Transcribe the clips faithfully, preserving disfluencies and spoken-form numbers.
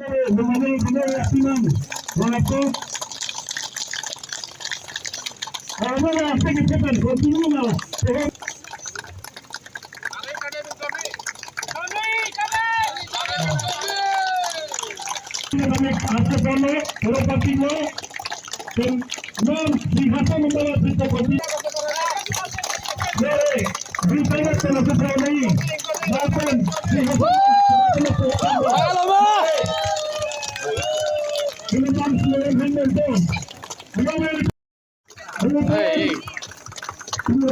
Rumani rumani asimang, walaupun, kalau ada aspek itu kan, continue lah. Kami, kami, kami. Kami, kami, kami, kami, kami, kami, non, singhason membawa Chhatrapati. Yore, di sana kena sebelah ni. Maupun singhason. Ini bang sembilan handal tu. Hei. Hei. Long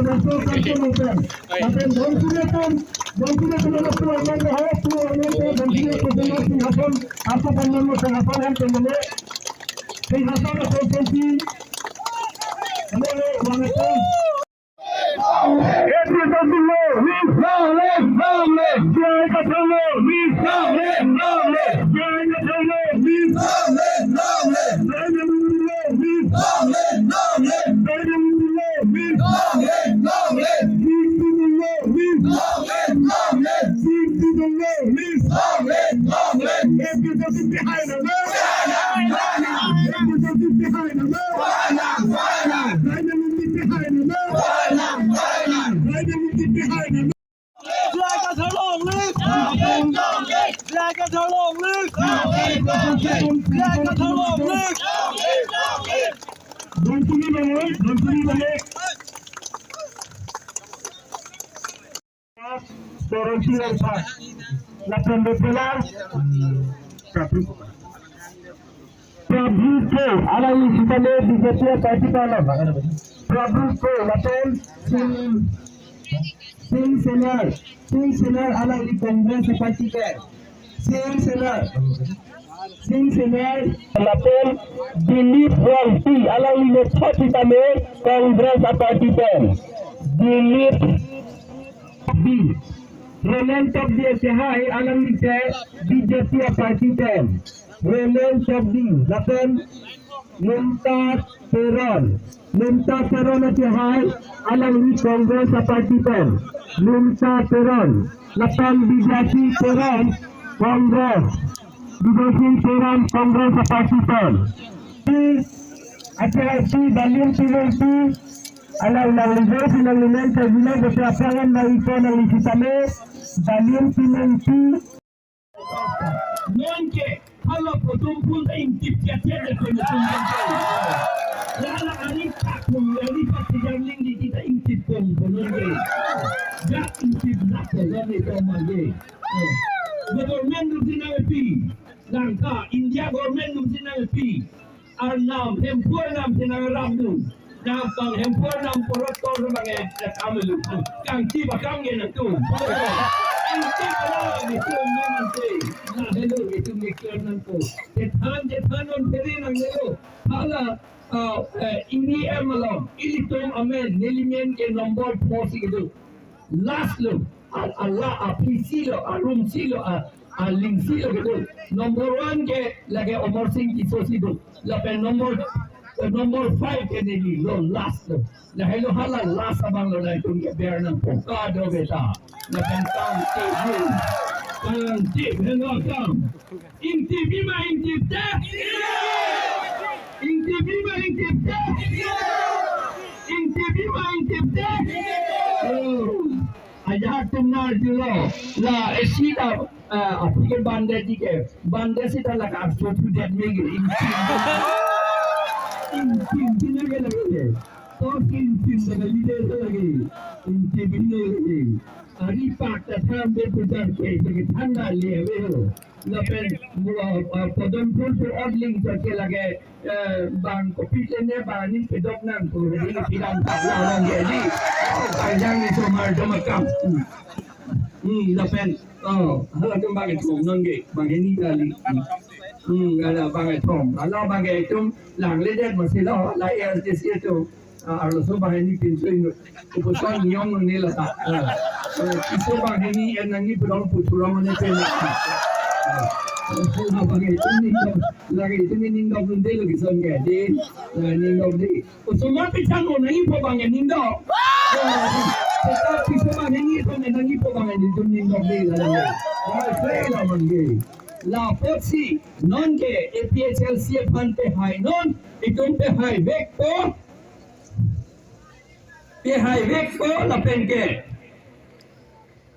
live, long live. Jai Kathar long live. Long live, long live. Jai Kathar long live. Long live, long live. Jai Kathar long live. Long live, long live. Jai Kathar long live. Long live, long live. Jai Kathar long live. Long live, long live. Jai Kathar long live. Long live, long live. Jai Kathar long live. Long live, long live. Jai Kathar long live. Jai Kathar long live. Jai Kathar long live. Jai Kathar long live! Jai Kathar long live! Jai Kathar long live! Dhonsiri Bangwe, Dhonsiri Bangwe. Soron Singh Rongphar. Lapen Bepela. Prabhu K, alangli sitame B J P party pen lo. Prabhu K, lapen Sing, Sing Senar, Sing Senar alangli Congress party pen. Sing Senar, Sing Senar, lapen Dilip Rongpi alangli methot sitame Congress party pen. Dilip B. Roland Tokbi akehai alangli ke B J P party pen. Roland Tokbi, lapen Lumta Teron. Lumta Teron akehai alangli Congress party pen. Lumta Teron, lapen Bidyasing Teron, Congress. Bidyasing Teron, Congress party pen. Pi, akehai Pi Dalian Timung Pi, alang nangli jo si nangli men sa jina betul aprangan nang ipo nangli sitame, Dalian Timung Pi. Non ke, hala Podom Phul ta ingtip kiat kiat de kono tum tum. Lala ari tak pun, ari tak tiga ling di kita ingtip pun, pun non ke. Jak ingtip jak pun, non itu mah ke. Government rutin nangpi, langka, India government rutin nangpi. Arnam, Hemphu arnam si nangrapdun. Nang bang Hemphu arnam porot tor bang e, e kam lu. Kangchi ba kam ke nangtum. Kangchi ba la, nangtum nangtum. Na hello, nangtum nangtum nangtum. Chethan, chethan non peri nang hello. Hala, ah, eh, ini em along. Ilitum amen, nelimen ke number four si kedo. Last lo, a, a la, a P C lo, a room C lo, a, a ling C lo kedo. Number one ke lake Amarsing Tisso si do. Lapen number, number five ke neli lo, last lo. Lahelo hala last abang lo, nangtum ke ber nangpo. Kado beta. Lapen kangtip, kangtip, hello kam. Ingtip ma ingtip te? Ingtip ma ingtip te? Ingtip ma ingtip te? Oh. Ajahak tum nar julo. La, eh, sita, eh, aphi ke bande di ke. Bande sita la ka so tu det me ke. Ingtip. Ingtip di na ke lagi ke. To ingtip na ke leader lagi. Ingtip di na lagi. Ari pak ta tham be pujar ke, ke thanda le ave ho. Lapen, ah, ah, Podom Phul pu orling jo ke lake, eh, bang kopi le ne bang ni kedok nang pu, di pidam tak la orang jadi. Oh, panjang ni somar dom akam. Hmm. Hmm, lapen, oh, hala tum bang itu nang ke, bang ini kali. Hmm, ada bang itu. Kalau bang itu, lang le det masih lo, la R T C itu. Ah, arloso banghini pinso inut. Kopuson niong nang nila ta. Ah. Eh, piso banghini en nangji pudong puthulo mane pen. Ah. Ah, bang itu ningdok, lake itu ningdok nunde lo kison ke. Di, ah, ningdok di. Osomar pichan o nangjipo bang ningdok. Ah, kita piso banghini pen nangjipo bang ningdok di la. Ah, saya la mangge. La apotsi nonke A P H L C aphan pehai non, itum pehai vekpo, pehai vekpo lapen ke,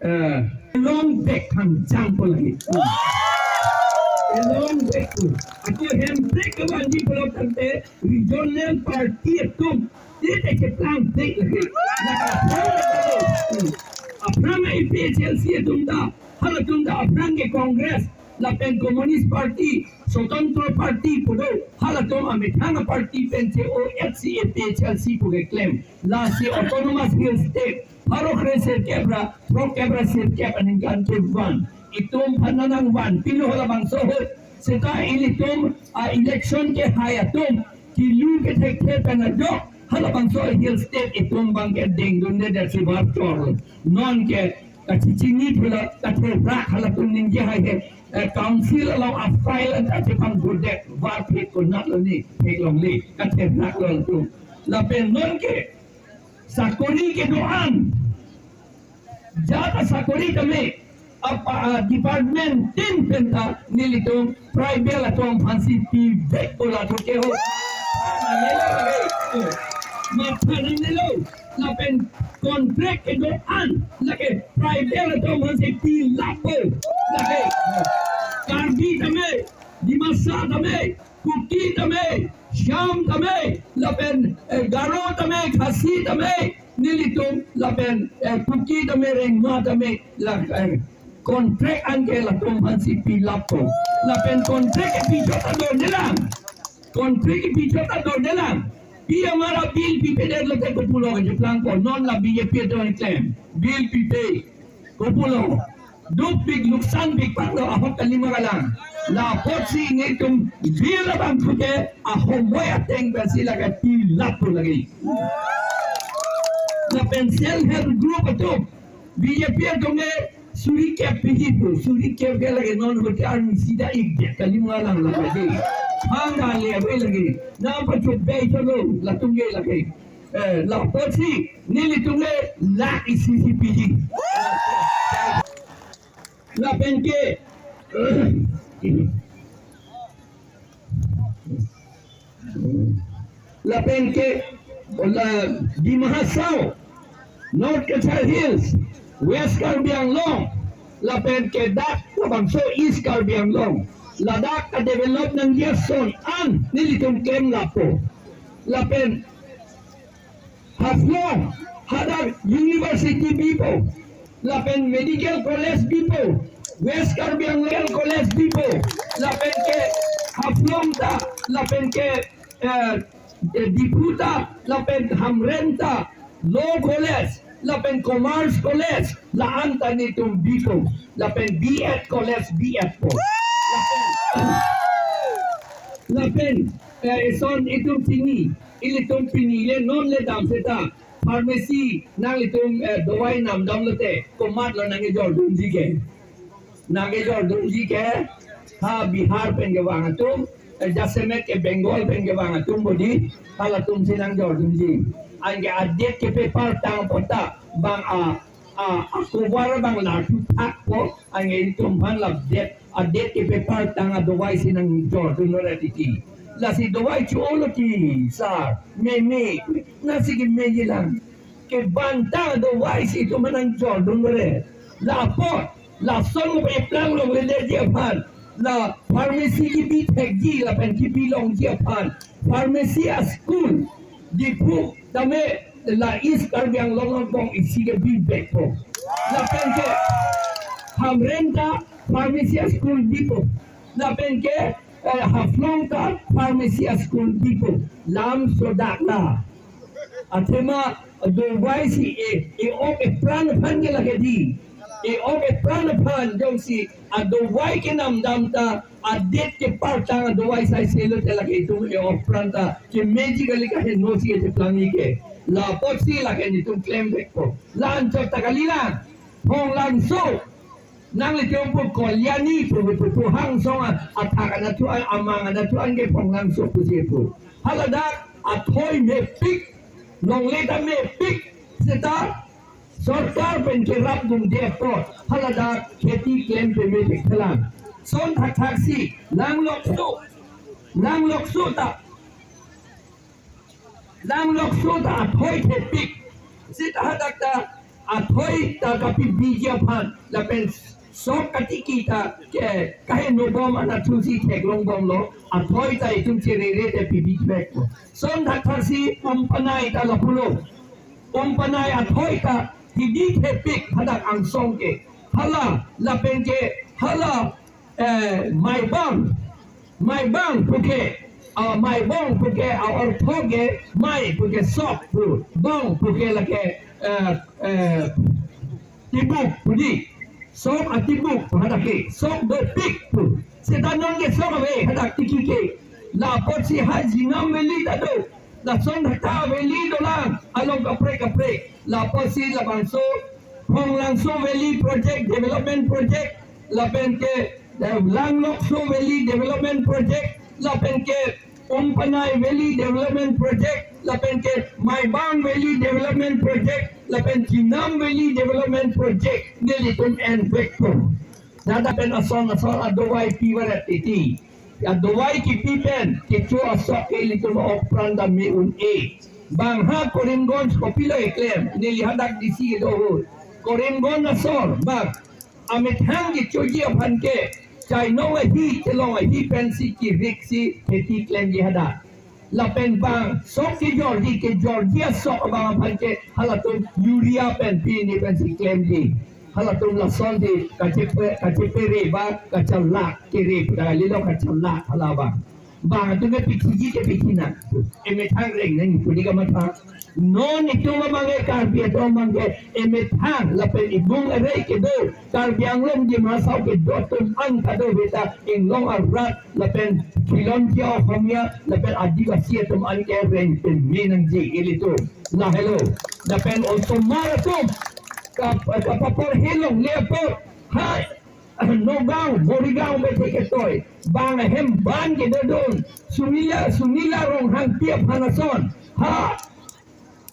eh, long back khangjang po lagi. Long back po. Ako Hemprek kewanji pulo tangte regional party atum ite cheplang back lagi. Aphrang A P H L C atum ta, halatum ta aphrang ke Congress, lapen Communist Party, Swatantra Party pu do, halatum amethang party pen che-o-etsi A P H L C pu keklem. Lasi Autonomous Hill State pharo kre sirkep ra throk kep ra sirkep aningkan kevan. Itum aphan nangvanpilo halabangso ahut. Seta ilitum a-election kehai atum kilu kethekthe pen ajok halabangso Hill State itum abang ke dengdunde, dersi var chor. Nonke kachechini thulo, katherak halatum ningje hai he, eh, council along a-file anta chepangbudet, var phek konat lo ne, phek longle, katherak lo atum. Lapen nonke sakori kedo-an, jata sakori tame, apa, ah, department tin penta nelitum tribal atum aphansi pivek bola thuke ho. Matha nangnelo, lapen contract kedo-an lake tribal atum aphansi pilappo. Lake Karbi tame, Dimasa tame, Kuki tame, Shyam tame, lapen, eh, Garo tame, Khasi tame, nelitum, lapen, eh, Kuki tame, Rengma tame, la, eh, contract anke latum aphansi pilappo. Lapen contract kepi chot ta dodelang. Contract kepi chot ta dodelang. Pi amara bill pipedet lote kopulo kecheplangpo. Non la B J P atum klem. Bill pipe. Kopulo. Dukpik luksanpik paklo ahok kalima kalang. La apotsi nelitum bill abang thuke ahomoi ateng pensi lake pilappo lagi. Lapen self help group atum, B J P atum ke suri kep piji pu, suri kep ke lake non hote arni sida ik dia kalima lang lake. Hang ale ave lagi. Nang pachup bei cholo latum ke lake. Eh, la apotsi nelitum ke lakh isi isi piji. Lapen ke, lapen ke, la Dima Hasao, North Cachar Hills, West Karbi Anglong, lapen ke dak labangso East Karbi Anglong, ladak a-develop nangji ason an nelitum klem lapo. Lapen Haflong, hadak university bipo, lapen medical college bipo, West Karbi Anglong college bipo, lapen ke Haflong ta, lapen ke, eh, eh, Diphu ta, lapen Hamren ta, law college, lapen commerce college, la-an ta nelitum bipo, lapen B Ed college, B Ed po. Lapen, lapen, eh, ison itum chini, ilitum pini le non le dam seta, pharmacy nanglitum, eh, dawai namdam lote, komatlo nangkejordunji ke. Nangkejordunji ke, ha Bihar pen kevang atum, eh, jasemet ke Bengal pen kevang atum bodi, halatumsi nangjordunji. Anke a-date kepapar tang apot ta, bang a, a, a-cover bang larthu thakpo, anke itum aphan la date, a-date kepapar tang adawai si nangjordun lo ra titi. Lasi dawai cho-olo ti, sir, meme, nasi kemeji lang. Kevang tang adawai si itum aphan nangjordun lo re. La apot, lason mo eplang longleji aphan, la pharmacy kebi thekji lapen kebi longji aphan, pharmacy a-school, Diphu tame la East Karbi Anglong angbong isi kebi vekpo. Lapen ke Hamren ta pharmacy a-school bipo. Lapen ke, eh, Haflong ta pharmacy a-school bipo. Lam sodak la. Athema dawai si e, e-ok epran aphan ke lake di. E-ok epran aphan jongsi adawai kenamdam ta, a-date kepar tang adawai sai selo te lake itum e-ok pran ta kemeji kali, kaheno si kecheplangji ke. La apotsi lake nelitum klem vekpo. La-an chot ta kali lang. Phonglangso. Nanglitum pu Kalyani pu, pu, pu, pu Hangsong a, athak anatthu an, amang anatthu an ke Phonglangso pusi pu. Haladak athoi mepik, longle ta mepik, seta sorkar pen kerapdunde apot haladak kheti klem peme thekthelang. Son thakthak si, langlokso, langlokso ta, langlokso ta athoi thepik. Seta hadak ta athoi ta kapibiji aphan, lapen sok katiki ta ke kahenobom anatthu si theklongbomlo, athoi ta itum cherere te pibijivekpo. Son thakthak si umpanai ta lapulo. Umpanai athoi ta pibithepik hadak angsong ke. Hala, lapen ke, hala, eh, maibang, maibang puke, ah, maibang puke, ah, ortho ke, mai puke sok pu, bang puke lake, eh, eh, tibuk pu dei, sok atibuk pu hadak ke, sok dopik pu. Seta non ke sok ave hadak tiki ke. La apotsi ha Jinam Valley ta do, lason thakthak valley dolang along kaprek kaprek. La apotsi labangso Phonglangso Valley Project, Development Project, lapen ke, eh, Langlokso Valley Development Project, lapen ke Umpanai Valley Development Project, lapen ke Maibang Valley Development Project, lapen Jinam Valley Development Project, nelitum envekpo. Dada pen ason ason adovai pivaret titi. Adovai kipi pen kecho asok ke ilitum ok pran ta me un-e. Bang ha Karimganj kopilo eklem, neli hadak D C kedo ahut. Karimganj asor, bang, amethang kechoji aphan ke, chainong ahi, chelong ahi pensi kirik si kheti klemji hadak. Lapen bang sok kejorji, kejorji asok abang aphan ke halatum urea pen pini pensi klemji. Halatum lason di kachepe, kachepere ba kachalak kere pu ta kalilo, kachalak hala bang. Bang atum ke pithiji ke pithinang. Emethang reng nang pu di kamatha. Non itum abang ke Karbi atum abang ke emethang lapen ibung arei kedo, Karbi Anglong Dima Hasao kedo atum an kadokave ta inglong arat lapen Khilonjia Ohomia lapen Adivasi atum an ke reng peme nangji ilitum. Lahelo. Lapen osomar atum kap-, kapaporhe longle apot, ha, Nagaon, Morigaon bete ketoi. Bang ahem ban kedodun. Sunila, Sunila Ronghangpi aphan ason. Ha,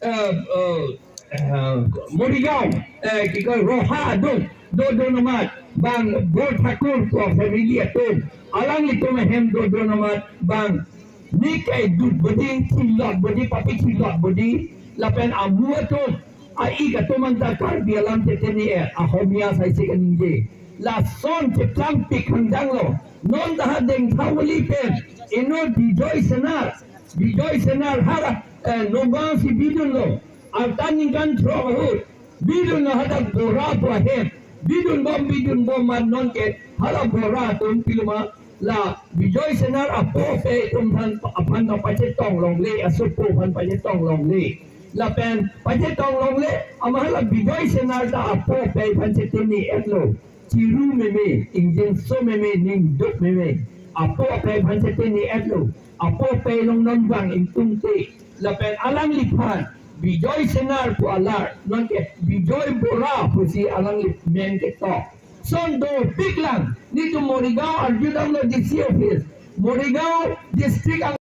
eh, eh, eh, Morigaon, eh, kikoi Roha adung, dodun amat, bang Borthakur pu family atum, alanglitum ahem dodun amat, bang nik kai dut bodi, thilot bodi, papi thilot bodi, lapen amu atum, a-ik atum anta Karbi alam teteni e, Ahomia saisi kaningje. Lason cheplangpik hangdanglo, non ta ha Dengthawali pen, eno Bijoy Senar, Bijoy Senar hara, eh, Nagaon si bidunlo. Arta ningkan throk ahut bidunlo hadak Bora pu ahem. Bidunbom, bidunbom man non ke hala Bora atum piluma la Bijoy Senar apo apei atum aphan, aphan ta pachetong longle, asopo aphan pachetong longle. Lapen pachetong longle, amat hala Bijoy Senar ta apo apei aphan cheteni etlo. Chiru meme, ingjinso meme, ningduk meme. Apo apei aphan cheteni etlo. Apo apei along non bang ingtungte. Lapen alangliphan Bijoy Senar pu alar, non ke Bijoy Bora pusi alangli men ketok. Son dopiklang, nelitum Morigaon arjudamlo D C office. Morigaon district ang